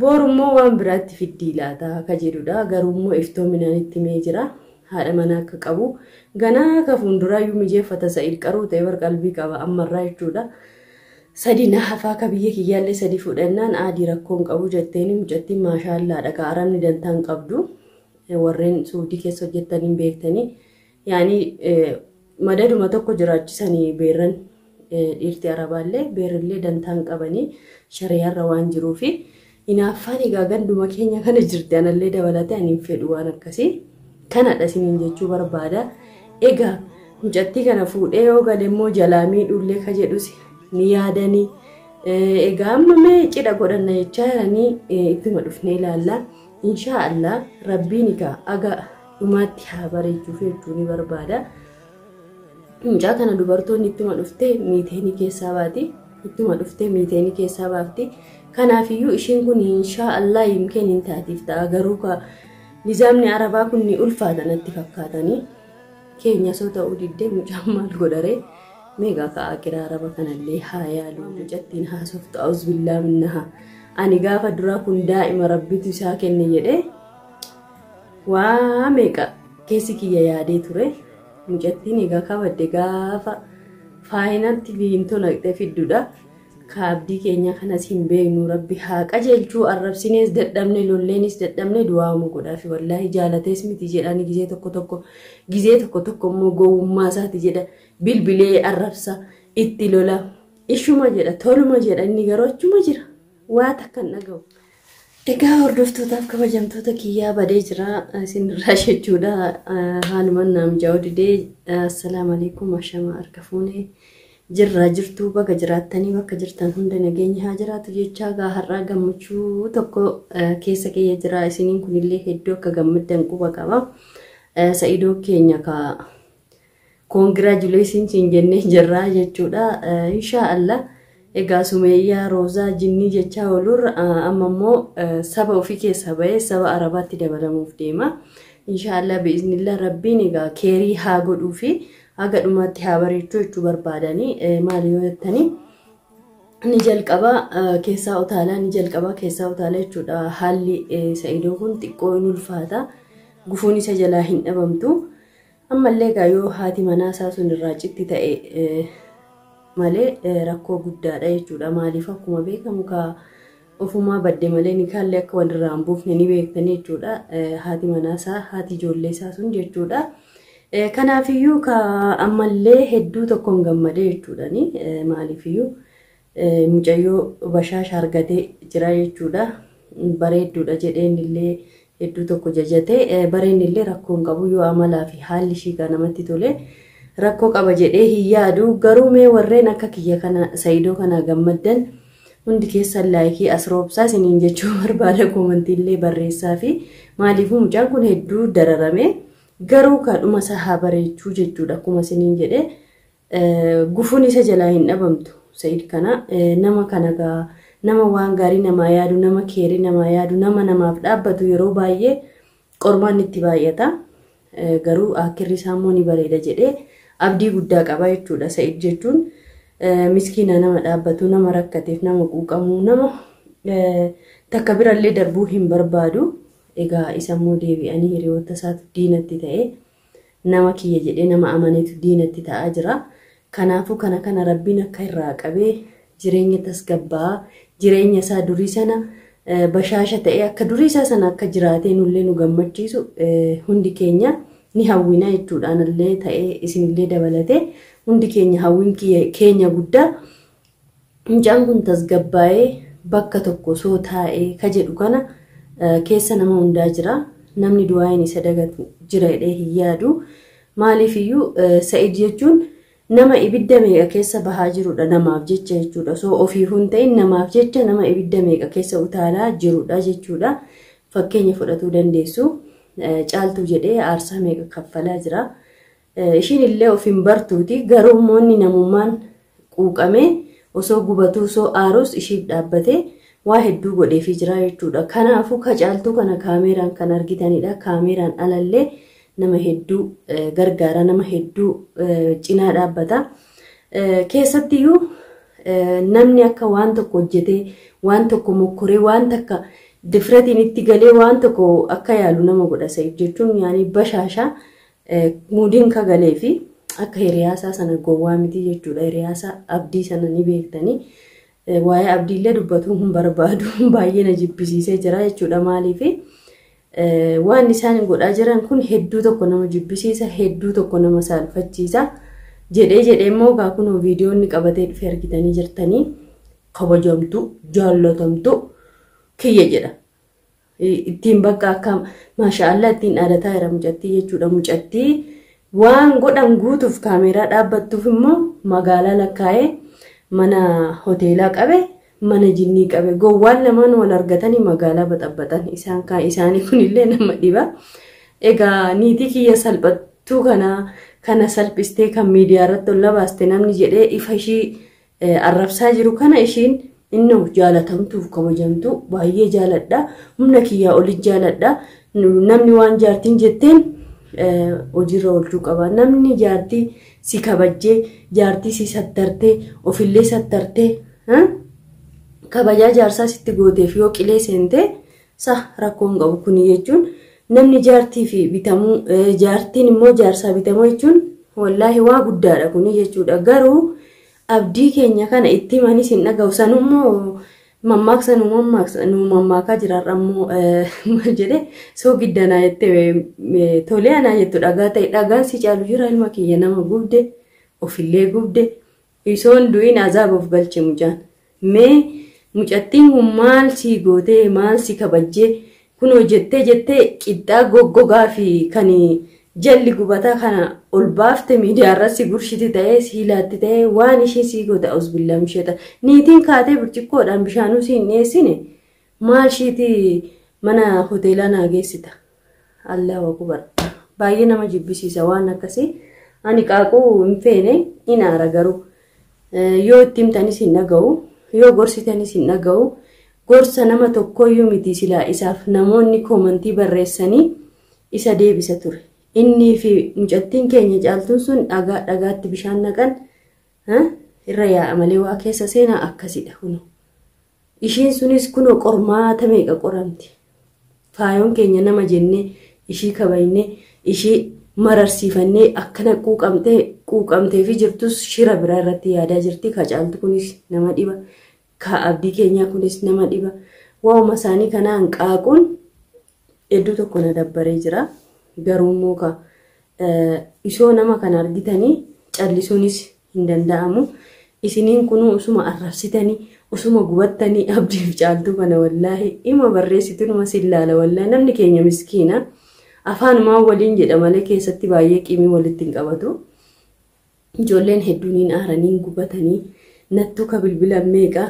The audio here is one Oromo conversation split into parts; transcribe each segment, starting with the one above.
Borummoo waan biraatti fiddii laata ka jedhudha. Garuummoo iftoominaan itti himee jira. Haadha manaa akka qabu. Ganaa ka fuulduraayyuu mijeeffata Sa'id qaruu ta'e bar qalbii qaba ammarraa jechuudha. Sadi na hafaa ka biyya kiyyaallee sadi fudhannaan aadii rakkoo hin qabu jetteeni mucattiin maashaallaadha ka arabni dantaa hin qabdu. Warreen suudii keessa hojjettan hin beektanii. Yaani madaduma tokko jiraachisanii beerran dhiirti arabaallee beerrillee dantaa hin qabanii shari'aarra waan jiruufi hinaaffaan egaa ganduma keenya kana jirti anallee dabalatee ani hin fedhu waan akkasii kanadha isiniin jechuu barbaada. Egaa mucattii kana fuudhee yoo gale immoo jalaa miidhuullee ka jedhus ni yaadanii. Egaa amma mee cidha godhanna jechaa jiranii ittuma dhufnee ilaalla. Inshaa Allah rabbiin egaa aga dhumaatti haa bareechuuf jechuu ni barbaada. Mucaa kana dubartoonni ittuma dhuftee miiteenii keessaa baati. Ittuma dhuftee miiteenii keessaa baafti. Kanaafiyyuu ishiin kun inshaa Allah yimkeen hin taatiif ta'a. Garuu ka nizaamni arabaa kun ni ulfaata natti fakkaatanii. Keenya soo ta'uu diddee mucaan maal godharee meeqa ka akiraa araba kanallee haa yaalu mucattiin haasoftu auzubillaah minnaha. Ani gaafa duraa kun daa'ima rabbitu isaa kenne jedhee waa meeqa keessi kiyya yaadee ture. Mucattiin egaa kabadde gaafa faayinatti viintoo naqxee fiddudha. Ka abdii keenya kanas hin beeknu rabbi haa qajeelchuu arrabsinees dadhabne lolleenis dadhabne du'aama godhaafi wallaahi jaalatees miti jedhani gizee tokko tokko gizee tokko tokko immoo gowwummaa isaati jedha bilbilee arrabsa itti lola ishuma jedha toluma jedha inni garuu achuma jira waa takka hin dhaga'u. Egaa hordoftootaaf kabajamtoota kiyyaa badee jira isinirraa jechuudha. Haaluman naa mijaa'uu didee. Assalaamu alaikum ashama harka fuune jirraa jirtuu baga jiraattanii bakka jirtan hunda nageenyi haa jiraatu jechaa gaa har'aa gammachuu tokko keessa kiyya jira isiniin kunillee hedduu akka gammaddan quba qaba. Sa'idoo keenya ka Congratulations siin jennee jirraa jechuudha. Inshaa Allah egaa Sumeeyyaa, Roozaa, Jinnii jechaa oolurra amma immoo saba ofii keessaa bahee saba Arabaatti dabalamuuf deema. Inshaa Allah bi'iznillah Rabbiin egaa keerii haa godhuu fi haga dhumaatti haa bareechuu jechuu barbaadanii maali yoo jettanii ni jalqaba keessaa utaalaa ni jalqaba keessaa utaalaa jechuudha. Haalli Sa'idoo kun xiqqoo hin ulfaata. Gufuun isa jalaa hin dhabamtu. Ammallee egaa yoo haati manaa isaa sun irraa citti ta'e malee rakkoo guddaadha jechuudha. Maaliif akkuma beekamu kaa ofumaa badde malee nikaallee akka walirraa hin buufne ni beektanii jechuudha. Haati manaa isaa haati ijoollee isaa sun jechuudha. Kanaafiyyuu ka ammallee hedduu tokkoon gammadee jechuudhani. Maaliifiyyuu mucayyoo bashaasha argatee jira jechuudha. Bareedduudha jedheen illee hedduu tokko jajate. Bareenni illee rakkoo hin qabu yoo amalaa fi haalli ishii kan namatti tole rakkoo qaba jedhee hin yaadu. Garuu mee warreen akka kiyya kana Sa'idoo kana gammaddan hundi keessan laayikii as roobsaa isiniin jechuu barbaada koomantii illee barreessaa fi maaliifuu mucaan kun hedduu dararame garuu kadhuma isaa haa bareechuu jechuudha akkuma isiniin jedhe Gufuun isa jalaa hin dhabamtu. Sa'id kana nama kana gaa nama waan gaarii namaa yaadu, nama keerii namaa yaadu, nama namaaf dhaabbatu yeroo baay'ee qormaan itti baay'ata. Garuu akkirri isaa immoo ni bareeda jedhee abdii guddaa qaba jechuudha. Sa'id jechuun miskiina nama dhaabbatu, nama rakkateef, nama quuqamu, nama takka birallee darbuu hin barbaadu. Egaa isa immoo deebi'anii hiriyoota isaatu diinatti ta'e. Nama kiyya jedhee nama amanetu diinatti ta'aa jira. Kanaafuu kana kana Rabbiin akka irraa qabee jireenya tasgabbaa'aa jireenya isaa durii sana bashaasha ta'ee akka durii isaa sana akka jiraatee nullee nu gammachiisu hundi keenya ni hawwina jechuudha. Anallee ta'ee isinillee dabalatee hundi keenya hawwiin keenya guddaa mucaan kun tasgabbaa'ee bakka tokko osoo taa'ee ka jedhu kana keessa nama hundaa jira. Namni du'aayin isa dagatu jira jedhee hin yaadu. Maaliif iyyuu Sa'id jechuun nama ibidda meeqa keessa bahaa jirudha namaaf jecha jechuudha. Osoo ofiifuu hin ta'in namaaf jecha nama ibidda meeqa keessa utaalaa jirudha jechuudha. Fakkeenya fudhatuu dandeessu. Caaltuu jedhee aarsaa meeqa kaffalaa jira. Ishiin illee of hin bartuuti garuu immoo inni namummaan quuqamee osoo gubatuu osoo aarus ishiif dhaabbatee waa hedduu godheefii jira jechuudha. Kanaafuu ka caaltuu kana kaameeraan kan argitanidha. Kaameeraan alallee nama hedduu gargaara nama hedduu cinaa dhaabbata. Keessattiyyuu namni akka waan tokko hojjetee Waan tokko mokkoree waan takka difratiin itti galee waan tokko akka yaalu nama godha Sa'iid jechuun yaani bashaashaa muudiin kagalee fi akka hiriyaasaa sana gowwaa miti jechuudha. Hiriyaasaa Abdii sana ni beektanii. Waa'ee Abdiillee dubbatuu hin barbaadu, baay'ee na jibbisiisee jira jechuudha. Maaliif waan isaan godhaa jiran kun hedduu tokko nama jibbisiisa, hedduu tokko nama saalfachiisa. Jedhee jedhee immoo gaa kunoo viidiyoonni qabatee dhufe argitanii jirtanii, kabajamtu jaallatamtu kiyya jedha. Ittiin bakka akka maashaallah ittiin dhaadataa jira mucattii jechuudha. Mucattii waan godhan guutuuf kaameeraa dhaabbattuuf immoo magaalaa lakkaa'ee mana hoteelaa qabe, mana jinnii qabe. Gowwaan lamaan wal argatanii magaalaa baxabbatan isaan kaan isaanii kunillee nama dhiba. Egaa niitii kiyya salphattuu kana salphistee kan miidiyaa irratti ol labaaste namni jedhee ifa ishii arrabsaa jiru kana ishiin innoo jaalatamtuuf kabajamtu baay'ee jaaladha. Humna kiyyaa olit jaaladha. Namni waan jaartiin jetteen hojiirra oolchuu qaba. Namni jaartii si kabajjee, jaartii si sattartee, ofillee sattartee kabajaa jaarsaa sitti gooteef yoo qilee seentee sa rakkoon qabu kuni jechuun namni jaartii fi bitamuu, jaartiin immoo jaarsaa bitamuu jechuun wallaahi waa guddaadha kuni jechuudha. Garuu Abdii keenya kana itti himanis hin dhaga'u. Sanummoo mammaaksa nu mammaaksa nu mammaakaa jiraarra immoo maal jedhe soo giddanaa jettee tolee anaa jettu dhagaa ta'e dhagaan si caalu jira ilma kiyya nama gubde ofillee gubde isoon du'in azaaba of galche mucaan. Mee mucattiin kun maal si gootee maal si kabajjee kunoo jettee jettee qixxaa goggogaa fi kan jalli gubataa kana ol baafte miidiyaa irratti si gurshiti ta'ee si laatti ta'ee waan ishee sii goota ausbillaa misheeta. Niitiin kaatee burcuqqoodhaan bishaanuu si hin dhiyeessine maal ishiiti mana hoteelaa naa geessita. Allahu akubar. Baay'ee nama jibbisiisa waan akkasii. Ani qaaquu hin feene in aara garuu. Yoo itti himtanis hin dhaga'u, yoo gorsitanis hin dhaga'u. Gorsa nama tokkoyyuu miti silaa isaaf namoonni koomantii barreessanii isa deebisa ture. Innii fi mucattiin keenya Caaltuun sun dhagaa dhagaatti bishaan naqan irra yaa'a malee waa keessa seenaa akkasidha kunoo. Ishiin sunis kunoo qormaata meeqa qoramti. Faayoon keenya nama jennee ishii kabajnee ishii mararsiifannee akkana quuqamtee quuqamtee fi jirtus shira biraa irratti yaadaa jirti. Ka Caaltu kunis nama dhiba. Ka Abdii keenyaa kunis nama dhiba. Waa'uma isaanii kanaan qaaquun hedduu tokko na dabbaree jira. Garuu immoo ka isoo nama kana argitanii callisuunis hin danda'amu. Isiniin kunuu usuma arrabsitanii usuma gubattanii Abdiif Caaltuu kana wallaahi ima barreessitunuma sin laala wallaahi namni keenya miskiina. Afaanumaan waliin jedha malee keessatti baay'ee qimii walitti hin qabatu. Ijoolleen hedduun hin aaranii gubatanii nattuu ka bilbila meeqa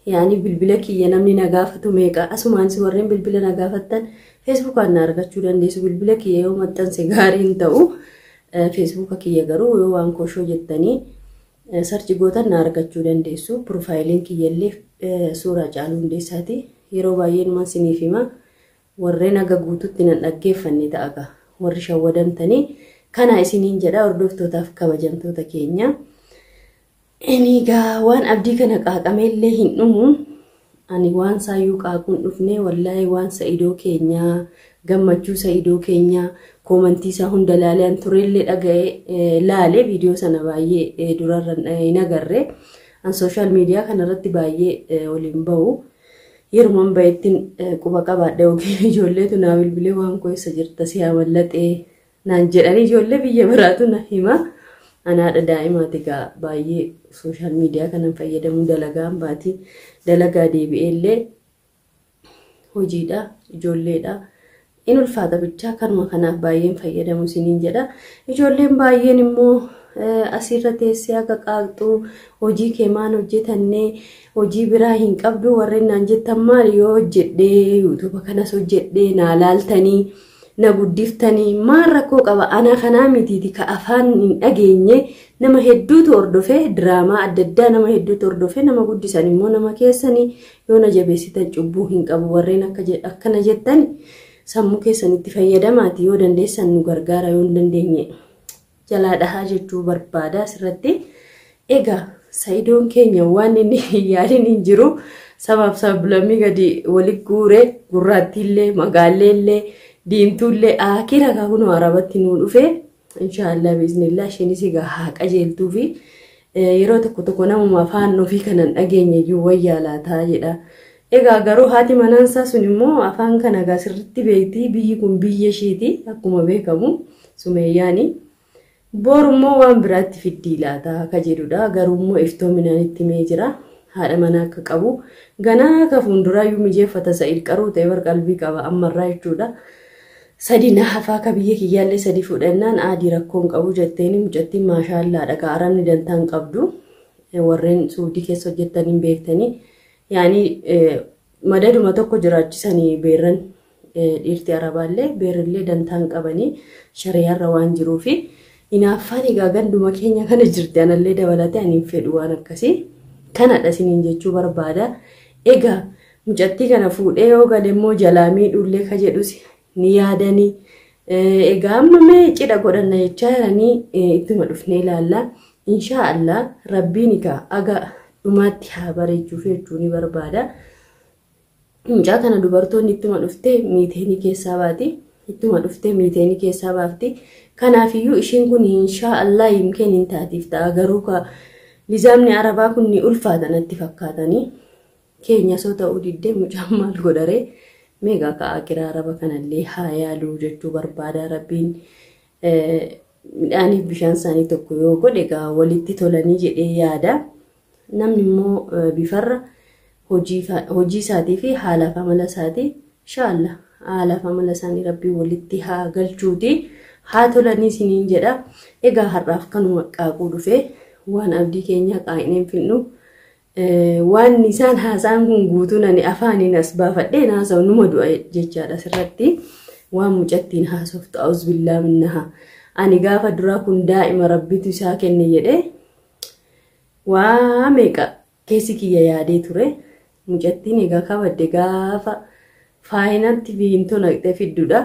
yaani bilbila kiyya namni na gaafatu meeqa asumaanis warreen bilbila na gaafattan feesbuukaan na argachuu dandeessu. Bilbila kiyya yoo maxxanse gaarii hin ta'u, feesbuuka kiyya garuu yoo waan koshoo jettanii sarchi gootan na argachuu dandeessu. Piroofaayiliin kiyyallee suuraa Caaluu Hundeessaati. Yeroo baay'ee numan siniif hima, warreen haga guututti nan dhaggeeffanne ta'a gaa warri shawwadamtanii kana isiniin jedha hordoftootaaf kabajamtoota keenya. Inni egaa waan Abdii kana qaaqameellee hin dhumu. Ani waan saayyuu qaaquun dhufne wallaahi waan Sa'idoo keenyaa gammachuu Sa'idoo keenyaa koomantii isaa hunda laalee an tureellee dhaga'ee laalee viidiyoo sana baay'ee durarra hin agarre. An sooshaal miidiyaa kanarratti baay'ee waliin bahu. Yeruman bahettin quba qabaadha yookiin ijoolleetu naa bilbilee waan koo eessa jirta si haa mallaxee naan jedhanii ijoollee biyya biraatu na hima. Ana haadha daa'imaati egaa baay'ee sooshaal miidiyaa kanan fayyadamuu dalagaan baati. Dalagaa deebi'eellee hojiidha ijoolleedha. In ulfaata bichaa kanuma kanaaf baay'een fayyadamu isiniin jedha. Ijoolleen baay'een immoo asirra teessee akka qaaqxuu hojii kee maan hojjetannee hojii biraa hin qabdu warreen naan jettan maali yoo hojjedhee yuutuuba kanas hojjedhee naa laaltanii na guddiftanii maal rakkoo qaba ana kanaa mitiiti ka afaan hin dhageenye nama hedduutu hordofee diraamaa adda addaa nama hedduutu hordofee nama guddisan immoo nama keessanii yoo na jabeessitan cubbuu hin qabu warreen akkana jettan sammuu keessanitti fayyadamaati yoo dandeessan nu gargaara yoo hin dandeenye jalaa dhahaa jechuu barbaada asirratti. Egaa Sa'idoon keenya waan inni hin yaadin hin jiru. Sabaaf sablammii gadi wali guure gurraattiillee magaalleellee diimtuullee akira kunoo arabatti nuu dhufe. Inshaallah biiznillah isheenis egaa haa qajeeltuu fi yeroo tokko tokko namuma afaan ofii kanan dhageenye iyyuu wayyaa laataa jedha. Egaa garuu haati manaansaa sun immoo afaan kana egaa sirriitti beekti, biyyi kun biyya isheeti akkuma beekamu Sumeeyyaani. Boru immoo waan biraatti fiddii laataa akka jedhudha. Garuu immoo iftoominaan itti himee jira. Haadha manaa akka qabu. Ganaa akka fuulduraayyuu mijeeffata Sa'id qaruu ta'e bar qalbii qaba ammarraa jechuudha. Sadi na hafaa akka biyya kiyyaallee sadi fudhannaan aadii rakkoon qabu jetteeni mucattiin maashaallaadha ka arabni dantaan qabdu. Warreen Suudii keessa hojjetan hin beektanii. Yaani madaduma tokko jiraachisanii beerran dhiirti arabaallee beerrillee dantaan qabanii shari'aarra waan jiruufi hinaaffaan egaa ganduma keenya kana jirti anallee dabalatee ani hin fedhu waan akkasii kanadha isiniin jechuu barbaada. Egaa mucattii kana fuudhee yoo gale immoo jalaa miidhuullee ka jedhus ni yaadanii. Egaa amma mee cidha godhanna jechaa jiranii ittuma dhufnee ilaalla. Inshaa Allah rabbiin egaa aga dhumaatti haa bareechuuf jechuu ni barbaada. Mucaa kana dubartoonni ittuma dhuftee miiteenii keessaa baati. Ittuma dhuftee miiteenii keessaa baafti. Kanaafiyyuu ishiin kun inshaa Allah yimkeen hin taatiif ta'a. Garuu ka nizaamni arabaa kun ni ulfaata natti fakkaatanii. Keenya soo ta'uu diddee mucaan maal godharee meeqa ka akiraa araba kanallee haa yaaluu jechuu barbaada. Rabbiin midhaaniif bishaan isaanii tokko yoo godhe egaa walitti tolanii jedhee yaada. Namni immoo bifarra hojii isaatii fi haalaaf amala isaatii inshaAllah haalaaf amala isaanii rabbiin walitti haa galchuuti haa tolanii isiniin jedha. Egaa har'aaf kanuma qaaquu dhufe waan abdii keenya qaaqneen finnu waan isaan haasa'an kun guutuun ani afaaniin as baafadhee haasa'u numa du'a jechaadha asirratti waan mucattiin haasoftu auzubillaah minnaha. Ani gaafa duraa kun daa'ima rabbitu isaa kenne jedhee waa meeqa keessi kiyya yaadee ture. Mucattiin egaa kabadde gaafa faayinatti biintoo naqxee fiddudha.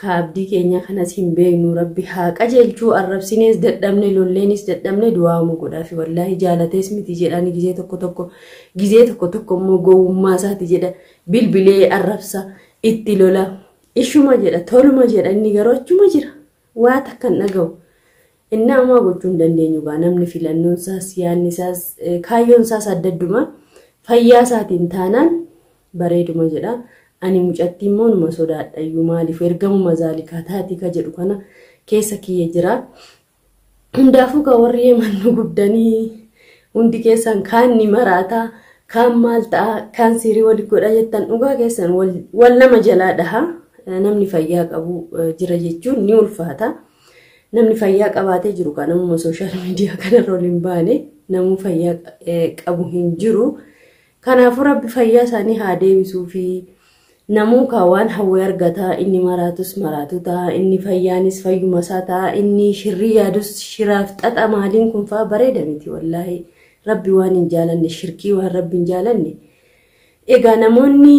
Ka abdii keenya kanas hin beeknu rabbi haa qajeelchuu arrabsinees dadhabne lolleenis dadhabne du'aamu godhaafi wallaahi jaalatees miti jedhani gizee tokko tokko gizee tokko tokko immoo gowwummaa isaati jedha bilbilee arrabsa itti lola ishuma jedha toluma jedha inni garuu achuma jira waa takka hin dhaga'u. Inni ammaa gochuu hin dandeenyu gaa namni filannoon isaas yaadni isaas kaayyoon isaas adda adduma fayyaa isaatiin taanaan bareeduma jedha. Ani mucattii immoo numa sodaadha iyyuu maaliif ergamuma zaalikaa taatii ka jedhu kana keessa kiyya jira. Hundaafuu ka warri Yemen nu gubdanii hundi keessan kaan ni maraataa kaan maal ta'a kaan siirii wali godha jettan dhugaa keessan wal nama jalaa dhaha. Namni fayyaa qabu jira jechuun ni ulfaata. Namni fayyaa qabaatee jiru kan namuma sooshaal miidiyaa kanarra ol hin baane namuu fayyaa qabu hin jiru. Kanaafuu rabbi fayyaa isaanii haa deebisuu fi namuu kaa waan hawwee argata inni maraatus maraatu ta'a inni fayyaanis fayyuma isaa ta'a inni shirrii yaadus shiraaf xaxa maaliin kun fa'aa bareeda miti wallaahi rabbi waan hin jaalanne shirkii waan rabbi hin jaalanne. Egaa namoonni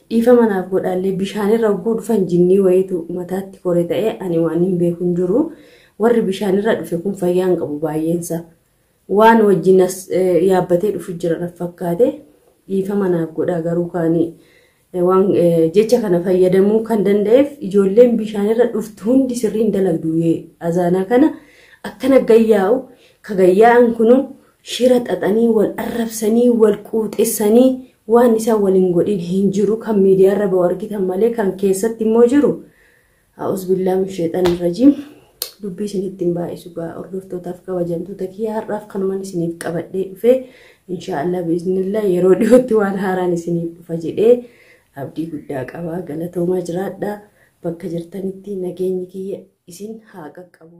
dhiifama naaf godhaallee bishaanirra hogguu dhufan jinnii wayiitu mataatti kore ta'ee ani waan hin beeku hin jiru. Warri bishaanirra dhufe kun fayyaa hin qabu baay'eensa. Waan wajjin as yaabbatee dhufu jira na fakkaate dhiifama naaf godhaa garuu kaanii waan jecha kana fayyadamuu kan danda'eef ijoolleen bishaanirra dhuftu hundi sirriin dalagdu azaanaa kana akkana gayyaa'u ka gayyaa'an kunu shira xaxanii wal arrabsanii wal quuxessanii waan isaan waliin godhin hin jiru kan miidiyaarra ba'u argitan malee kan keessatti immoo jiru. A'uuzu min sheexaanir rajiim. Dubbii isinitti hin baay'isu gaa hordoftootaaf kabajamtoota kiyya har'aaf kanumaan isiniif qabadhee dhufe inshaallah biiznillah yeroo dhiyootti waan haaraan isiniif dhufa jedhee abdii guddaa qaba. Galatoomaa jiraadha. Bakka jirtanitti nageenyi kiyya isin haa qaqqabu.